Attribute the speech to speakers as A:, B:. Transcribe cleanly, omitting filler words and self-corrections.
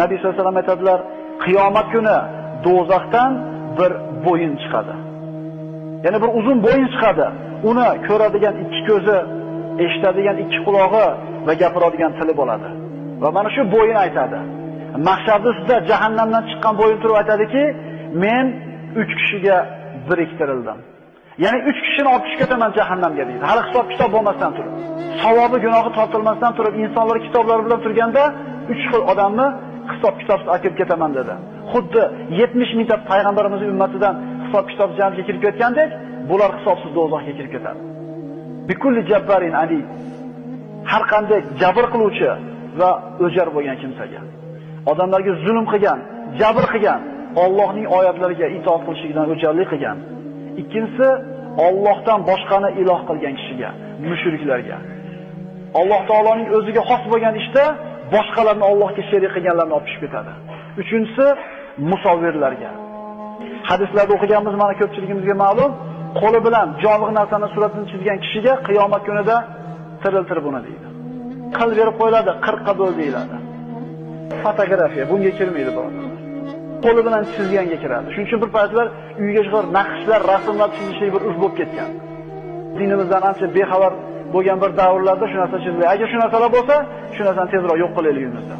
A: Nabiy sollallohu alayhi vasallam aytadilar, qiyomat kuni do'zaxdan bir bo'yin chiqadi. Ya'ni bir uzun bo'yin chiqadi. Uni ko'radigan ikki ko'zi, eshitadigan ikki qulog'i va gapiradigan tili bo'ladi. Va mana shu bo'yin aytadi. Mahsharda ustida jahannamdan chiqqan bo'yin turib aytadiki, men 3 kishiga biriktirildim. Ya'ni 3 kishini olib tushib ketaman jahannamga deydi. Hali hisob kitob bo'lmasdan turib, savobi gunohi tortilmasdan turib, insonlar kitoblari bilan turganda 3 xil odamni hisob kitobsiz olib ketaman dedi. Xuddi 70 mingta payg'ambarimizning ummatidan hisob kitob jannatga kirib ketgandek, bular hisobsiz do'zaxga kirib ketadi. Bikulli jabbarin ali. Har qanday jabr qiluvchi va o'jar bo'lgan kimsaga, odamlarga zulm qilgan, jabr qilgan, Allohning oyatlariga itoat qilishlikdan o'jarlik qilgan. Ikkinchisi, Allohdan boshqani iloh qilgan kishiga, mushriklarga. Alloh taoloning o'ziga xos bo'lgan ishda boshqalarni Allohga sherik qilganlarni olib tushib ketadi. Uchinchisi, musavvirlarga. Hadislarda o'qiganmiz, mana ko'pchiligimizga ma'lum, qo'li bilan jonli narsani suratini chizgan kishiga qiyomat kunida tiriltirib buni deydi. Qil berib qo'yiladi, 40 qa bo'l deyiladi. Fotografiya bunga kirmaydi birodarlar. Qo'li bilan chizganga kiradi. Shuning uchun bir paytlar uyga chiqar naqshlar, rasmlar chizishlik bir urf bo'lib ketgan. Dinimizdan ancha bexabar bo'lgan bir davrlarda shu narsa chiziladi. Agar shu narsalar bo'lsa, shu narsani tezroq yo'q qilaylik uyimizda.